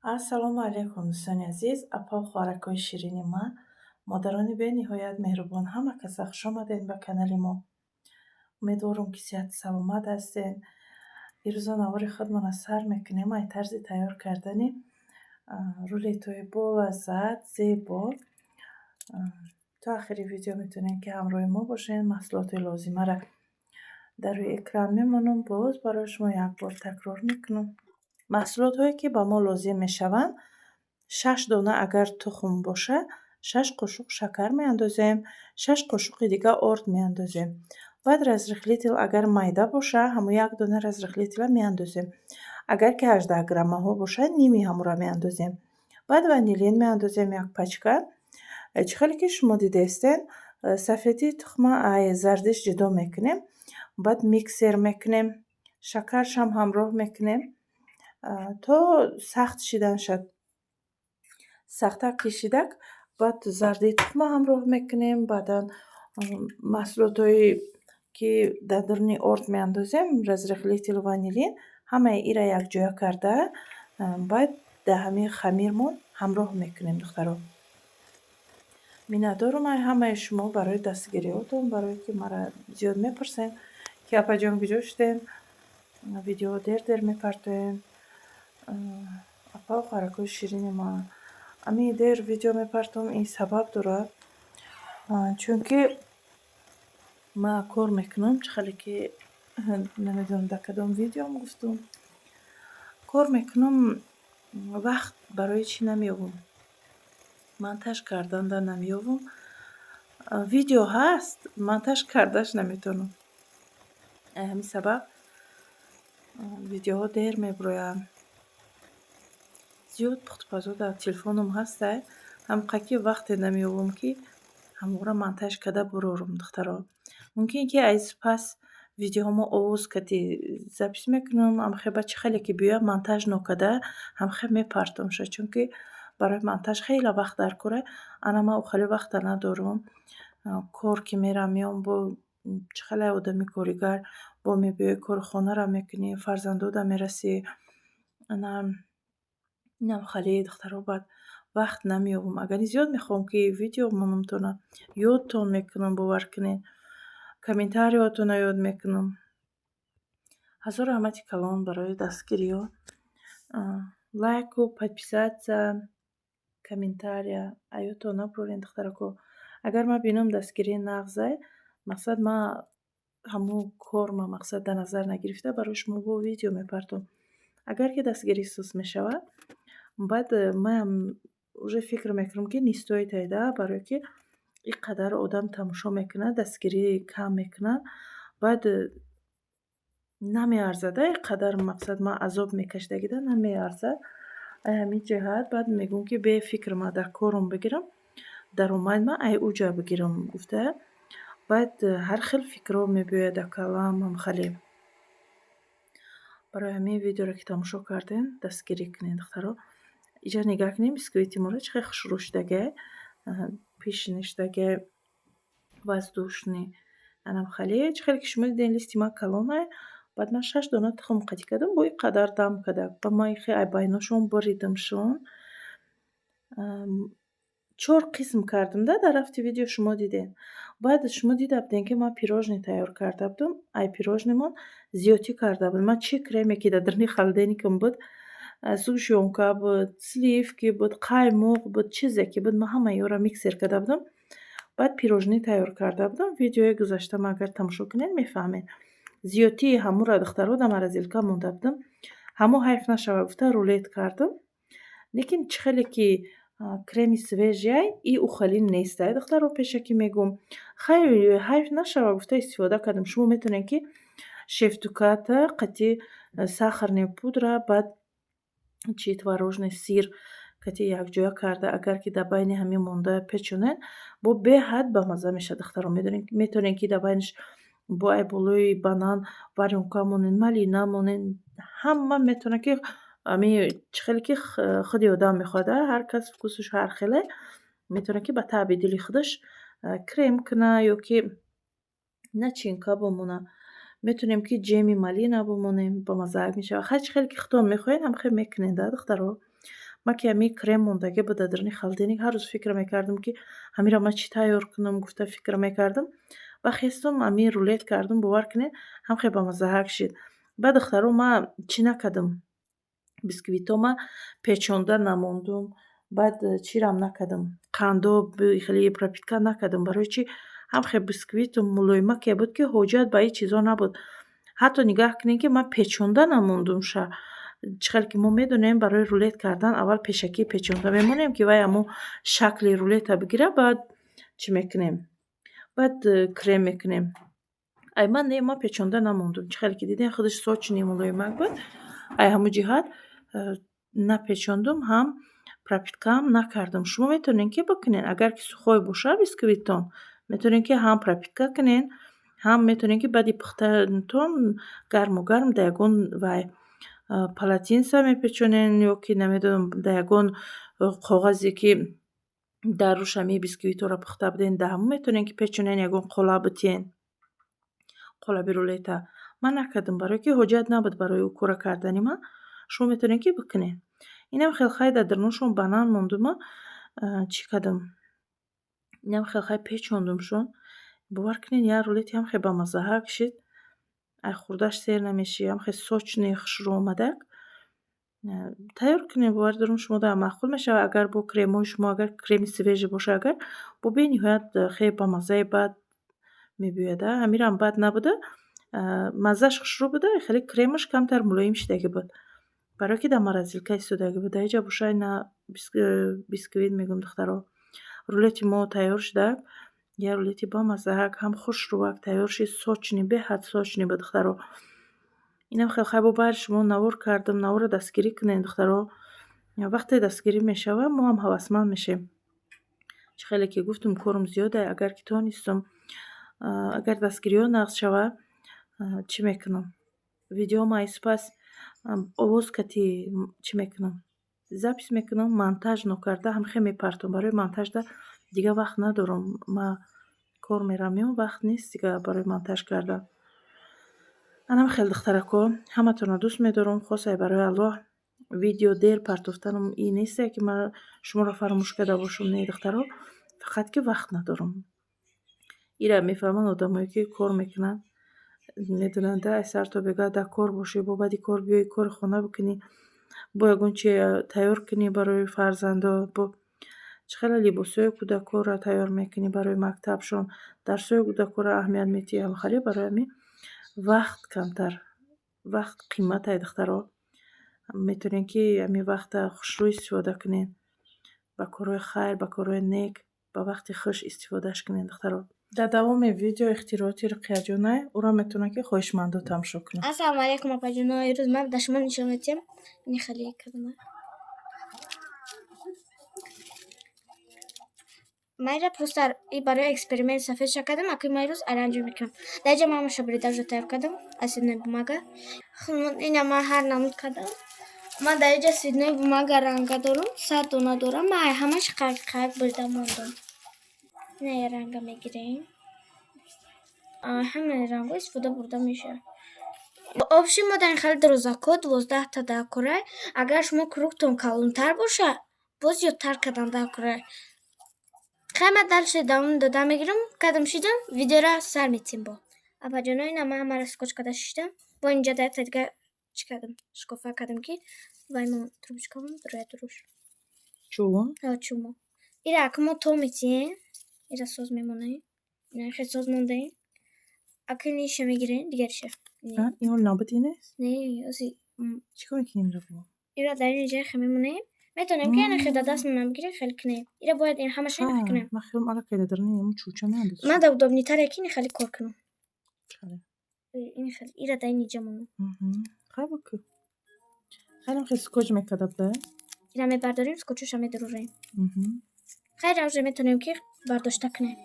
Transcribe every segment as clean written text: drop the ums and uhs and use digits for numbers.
Ассалому алайкум, дӯстони азиз, апау хоҳаракҳои ширини ман, модарони бениҳоят меҳрубон, ҳама каса хушомадед ба канали мо. Умедворам, ки сиҳату саломат ҳастед. Ирӯза навори худмона сар мекунем ай тарзи тайёр кардани рулетҳои болаззат, зебо. То ахири видео метавонед, ки ҳамроҳи мо бошед. Маҳсулоти лозимаро дар рӯи экран мемонам, боз барои шумо як бор такрор мекунам. Маҳсулотҳое, ки ба мо лозим мешаванд: шаш дона агар тухм боша, 6 қошуқ шакар меандозем, 6 қошуқи дига орд меандозем. Баъд разрыхлитель, агар майда боша, ҳамун як дона разрыхлитель а меандозем. Агар ки 18 граммаҳо бошад, ними ҳамонро меандозем. Баъд ванилин меандозем, як пачка. Чӣ хеле ки шумо дидаистед, сафедии тухма ай зардиш ҷудо мекунем, баъд миксер мекунем, шакаршам ҳамроҳ мекунем, то сахт шидан шад. Сахтак кишидак, баъд зардии тухма ҳамроҳ мекунем. Баъдан маҳсулотҳое, ки дар даруни орд меандозем, разрыхлитель, ванилин, ҳамаи инро якҷоя карда, баъд дар ҳамин хамирмон ҳамроҳ мекунем, духтаро. Миннатдорам ай ҳамаи шумо барои дастгириҳотон, барое ки маро зиёд мепурсед, ки апаҷон, куҷо шудем, видеоҳо дер-дер мепартоем. Апау хоҳаракҳои ширини ман, ами дер видео мепартом, ин сабаб дорад, чунки ман кор мекунам. Чӣ хеле ки намедонам, дар кадом видеом гуфтум, кор мекунам, вақт барои чӣ намеёбам, монтаж карданда намеёбам. Видео ҳаст, монтаж кардаш наметавонам. Ай ҳамин сабаб видеоҳо дер мебироянд. Зиёд пухтупазо дар телефоном ҳастай, ҳамқа ки вақте намеёбам, ки ҳамвора монтаж карда бурорам, духтаро. Мумкин ки аз пас видеоҳомо овоз кати запись мекунам, ҳамхе ба чӣ хеле ки биёяд, монтаж нокарда ҳамхе мепартомша, чунки барои монтаж хеле вақт дар кора. Ана ман охали вақта надорам. Кор ки мерам, меом, бо чӣ хеле одами коригар бо мебиёӣ, кори хонаро мекунӣ, фарзандода мерасӣ. Ана инам хали, духтаро, баъд вақт намеёбам. Агар зиёд мехоҳам, ки видео монамтона, ёдтон мекунам, бовар кунед, комментариҳотонро ёд мекунам. Ҳазор раҳмати калон барои дастгириҳо, лайку, подписаться, комментария аёдтон набуроред, духтарако. Агар ман бинам, дастгирии нағзай, мақсад, ман ҳамун корма мақсад дар назар нагирифта, барои шумо бо видео мепартом. Агар ки дастгирӣ суст мешавад, баъд манам уже фикр мекунам, ки не стоит айда, барое ки ин қадар одам тамошо мекунад, дастгирӣ кам мекунад, баъд намеарзад, ин қадар мақсад ман азоб мекашидагида намеарзад. Ай ҳамин ҷиҳат баъд мегӯям, ки бефикр ман дар корам бигирам, даромад ман ай уҷа бигирам гуфта, баъд ҳар хел фикрҳо мебиёяд дар каллаам ҳамхеле. Барои ҳамин видеоро ки тамошо кардем, дастгирӣ кунед, духтаро. Иҷа нигаҳ кунем, бисквити моро чӣ хел хушрӯ шудагай, пышный шудагай, воздушный. Анам хеле чӣ хеле ки шумо дидем, листи ман калонай. Баъд ман шаш дона тухм қатӣ кардам, бо ин қадар дам кардам. Ба ман хе ай байношон буридамшон. Чор қисм кардам да, дар рафти видео шумо дидед. Баъд шумо дида будем, ки ман пирожный тайёр карда будам. Ай пирожный мон зиёдтӣ карда будам. Ман чӣ креме ки дар даруни холодильник ам буд, сгущёнка буд, сливки буд, қаймоқ буд, чизе ки буд, ман ҳамаи ёро миксер карда будам. Баъд пирожный тайёр карда будам. Видеои гузаштаам агар тамошо кунед, мефаҳмед. Зиёдтии ҳамура, духтаро, дар морозилка монда будам. Ҳамо ҳайф нашава гуфта, рулет кардам. Лекин чӣ хеле ки креми свежий ай, и ухали нестай, духтаро, пешакӣ мегӯм. Хай, ҳайф нашава гуфта, истифода кардам. Шумо метавонед, ки шефтуката қати сахарная пудра, баъд чи творожный сыр кати якҷоя карда, агар ки дар байни ҳамин монда печонед, бо беҳад бамазза мешавад, духтаро. Метавонед, ки дар байниш бо ай болои банан варёнка монед, малина монед, ҳама метавонад, ки ами чӣ хеле ки худи одам мехоҳад, ҳар кас вкус аш ҳар хеле, метавонад, ки ба таъби дили худаш крем кунад ё ки начинка бимонад. Метавонем, ки ҷеми малина бимонем, бамаззаак мешавад. Ҳар чӣ хеле ки худтон мехоҳед, ҳамхел мекунед, да, духтаро. Ман ки ҳамин крем мондагӣ буд дар даруни холодильник, ҳар рӯз фикр мекардам, ки ҳаминро ман чӣ тайёр кунам, гуфта фикр мекардам. Ба хестум, ҳамин рулет кардум, бовар кунед, ҳам хеле бамаззаҳак шид. Баъд, духтаро, ман чӣ накардам? Бисквитҳо ма печонда намондум. Баъд чирам накардам? Қандо хеле пропитка накардам. Барои чӣ? Ҳам хеле бисквиту мулоимаке буд, ки ҳоҷат ба ин чизо набуд. Ҳатто нигаҳ кунед, ки ман печонда намондумша. Чӣ хеле ки мо медонем, барои рулет кардан аввал пешакӣ печонда мемонем, ки вай ҳамун шакли рулета бигирад, баъд чӣ мекунем? Баъд крем мекунем. Ай ман не, ман печонда намондум. Чӣ хеле ки дидем, худаш сочный, мулоимак буд. Ай ҳамун ҷиҳат напечондум, ҳам пропиткаам накардам. Шумо метавонед, ки бикунед, агар ки сухой бошад бисквиттон, метавонед, ки ҳам пропитка кунед, ҳам метавонед, ки баъди пухтанатон гарму гарм дар ягон вай полотенца мепечонед ё ки намедонам, дар ягон коғазе, ки дар рӯш ҳамин бисквитҳоро пухта будем, дар ҳамон метавонед, ки печонед, ягон қолаб битиҳед, қолаби рулета. Ман накардам, барое ки ҳоҷат набуд барои ӯ кора кардани ман. Шумо метавонед, ки бикунед. Инам хел хай дар дарунашон банан мондума, чӣ кардам? Инам хел хай печондумшон. Бовар кунед, як рулети ҳам хеле бамаззаҳак шид. Ай хӯрдаш сер намешӣ, ҳам хеле сочный, хушрӯ омадак. Тайёр кунед, бовар дорам, шумо дар маъқул мешавад. Агар бо кремҳои шумо, агар креми свежий боша, агар бо бениҳоят хеле бамаззаи бад мебиёяд. Ҳамирам бад набуда, маззааш хушрӯ буда, хеле кремаш камтар мулоим шидагӣ буд. Барое ки дар морозилка истодагӣ буд. Дар инҷа боша ина бисквит мегӯям, духтаро. Рулети мо тайёр шуда. Як рулети бамаззаҳак, ҳам хушрӯвак тайёр шид, сочный, беҳад сочный буд, духтаро. Инам хел хай бо баъди шумо навор кардам, наворро дастгирӣ кунед, духтаро. Вақте дастгирӣ мешавад, мо ҳам ҳавасманд мешавем. Чӣ хеле ки гуфтум, корам зиёда, агар ки тонистам, агар дастгириҳо нағз шавад, чӣ мекунам? Видеома аз пас овоз кати чӣ мекунам? Запись мекунам, монтаж нокарда ҳамхел мепартом. Барои монтажда дигар вақт надорам. Ман кор мерам, меом, вақт нест дигар барои монтаж кардан. Анам хел, духтарако, ҳаматонро дӯст медорам, хосай барои Аллоҳ. Видео дер партофтанам ин несте, ки ман шуморо фаромӯш карда бошам, не, духтаро, фақат ки вақт надорам. Ира мефаҳманд одамое, ки кор мекунанд, медонанд, ай сар то бегаҳ дар кор бошӣ, бо баъди кор биёӣ, кори хона бикунӣ, бо ягон чи тайёр кунӣ барои фарзандо, бо чӣ хеле либосҳои кӯдакҳоро тайёр мекунӣ барои мактабшон, дарсҳои кӯдакҳоро аҳамият медиҳӣ. Хеле барои ҳамин вақт камтар, вақт қиммат ай, духтаро. Метавонед, ки ҳамин вақта хушрӯ истифода кунед, ба корҳои хайр, ба корҳои нек, ба вақти хуш истифодааш кунед, духтаро. Дар давоми видео ихтирооти Руқияҷонай, ӯро метавонад, ки хоҳишмандо тамошо кунад. Ассалому алайкум, апаҷоно. Имрӯз ман дар шумо нишон медиҳам ини хеле кардама. Ман инра просто и барои эксперимент сафедша кардам, акӯи ман имрӯз оранҷо мекунам. Дар инҷа ман ҳамаша бурида уже тайёр кардам аз цветной бумага. Ина ман ҳар намуд кардам. Ман дар инҷа цветной бумага ранга дорам, 100 дона дорам. Ман ҳамаш қаяк қаяк бурида мондам. Ина я ранга мегирем. Ҳамаи рангҳо истифода бурда мешавад. Общий мо дар ин хеле дорозако 12-та дар кора. Агар шумо кругтон калонтар бошад, боз зиёдтар кардан дар кора. Хай, ман дальше давом дода мегирам. Кадам шидам, видеоро сар метем бо. Апаҷоно, ина ман ҳамаро скотч карда шиштам. Бо инҷа дар якта дига чӣ кардам? Шикофа кардам, ки вай мо трубочкамон дурояд дуруш. Чӯбон? Чӯбо. Ира ака мо то метиҳем. Ира соз мемонем. Ина хел соз мондаем. Ака иниша мегирем, дигариша. Ин ҳол набуд инест? Не, ози Чӣ кор мекунем инро бо? Ира дар ин ҷа хел мемонем. Метавонем, ки ана хел дар дастмонам бигирем, хеле кунем. Ира бояд ин ҳамаша ин кунем. Ман хелам аллакай дар даруни ҳамун чӯча меандозам. Ман дар удобнитаре, ки ин хеле кор кунам. Ин хел ира дар ин ҷа монам. Хай бикун. Хелем хел скотч мекарда буда? Ира мебардорем, скотчоша медурорем. Хайр, уже метавонем, ки бардошта кунем.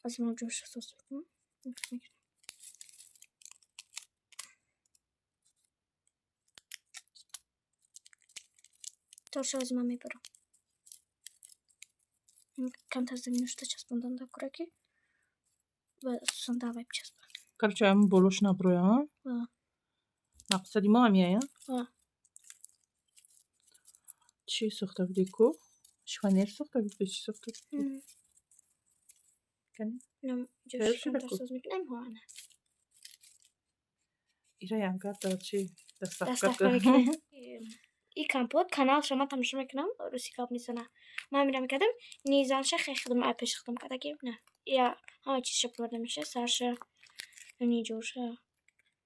Аз ман ҷоша соз мекунам. Торша ози ман мебарам. Камтар заминашта часпондан дар кураки ва сандавай бичаспам. Короче, ҳамин болош наброя, а? Мақсади мо ҳамияя? Чӣ сохта будӣ ку? Шифонер сохта будӣ? Чӣ сохта будӣ? Кани? Ҷош камтар соз мекунам. Ҳо, ана. Ира янга дар чи доставка доставка мекунем. И компот каналша ман тамошо мекунам, руси гап мезана. Ман мира мекардам, ни занша хеле худам ай пеши худам кардагим. На. Я ҳама чизша бурда меша, сарша, ни ҷоша.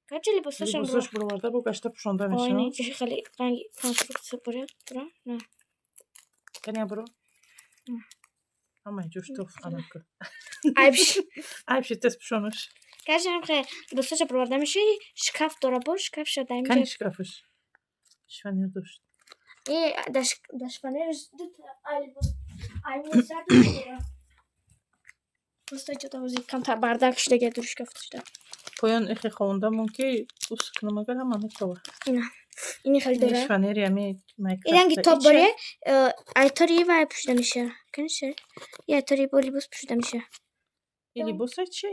Короче, либосошам Либосош буроварда бо гашта пӯшонда меша. Ой, ни хеле ранги конструкция бура, бура, на. Кани буро? Ҳамаи ҷош тоф анака. Айбш. Айбши тез пӯшонаш. Короче, ҳам хеле либосоша буроварда меша, шкаф дора бо шкафша дар Кани инҷа. шкафаш? Шифонер дошт. Э, дар шифонераш дута ай либос, ай мӯи сар дора. Просто ҷода ози камтар бардак шуда, дур шкаф шуда. Поён эхе хондамон ки ус кунам агар ҳама метова. Ина. Ини хеле дора. Шифонери ҳами И ранги топ боре, айтори вай пӯшида меша. Каниша? И айтори бо либос пӯшида меша. И либоса чи?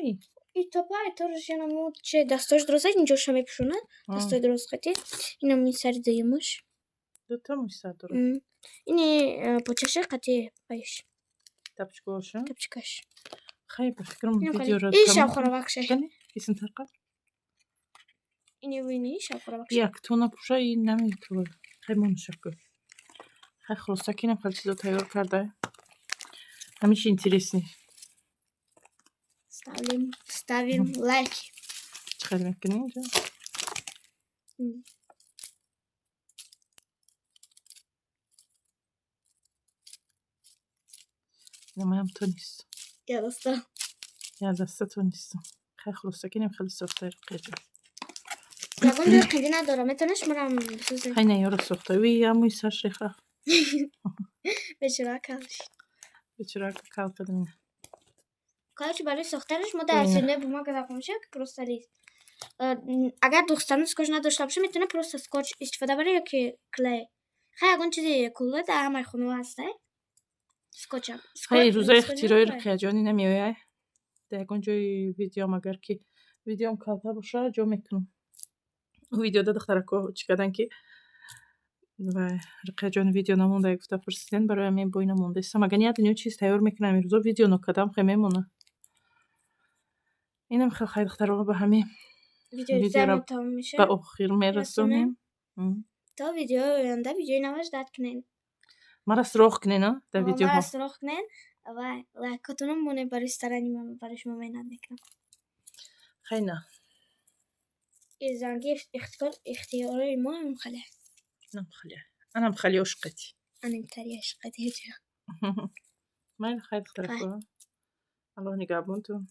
И топа айтораш янаму че дастош дороза инҷоша мепӯшонад. Дастои дороз қати. Инам ин сари дуюмаш. Дута мӯи сар дорад. Ини почаша қати вайш. Тапчикаша? Тапчикаш. Хай, ба фикрам Инам хеле. видеоро И тамом шавқоравакша. Кани? Исмтарқа? Ини вини шавқоравакша. Як тона пӯша и наметова. Хай монша ку. Хай хулоса кинам хеле чизо тайёр карда. Ҳамичи интересный. Ставим, ставим лайки. Чӣ хел мекунӣ инҷо? Намаям то нест. Я даста. Я даста то нестам. Хай хулоса кинам хеле сохта қеҷа. Ягон ҷои қиди надора. Метавониш марам бисозӣ? Хай наёра сохта. Ви я мӯи сарш реха. Бечора калш. Бечора кал кардам. Короче, барои сохтанаш мо дар Ина. цветной бумага закон мешавад, ки просто лист. Агар духтарон скотч надошта боша, метавонад просто скотч истифода барад ё ки клей. Хай, ягон чизи кулла дар ҳамаи хонаҳо ҳастай. Скотчам. Хай рӯзаи Скотч ихтирои клей. Руқияҷонӣ намеояй. Дар ягон ҷои видеом агар ки видеом калта боша ҷо мекунам. Ӯ видеода духтарако чӣ кардан ки ва Руқияҷон видео намонда гуфта пурсиден, барои ҳамин бой намондаистам. Агар ният дунё чиз тайёр мекунам имрӯзо видео нокардам хе мемона. Инам хел хай духтаро ба ҳамин Видеои видеоро зама тамом ба мешавад. охир мерасонем. То видеои оянда видеои нава ждать кунед. Мара суроғ кунен а дар видеоҳо. Мара суроғ кунед ва лайкотонам монед барои старани ман, барои шумо меҳнат мекунам. Хай на. И занги ихтиёрои мо ҳам хеле. Анам хеле. Анам хеле ошқати. Анам тарияш қати ҳеҷ. Майли хай духтарако. Аллоҳ нигаҳбонтон.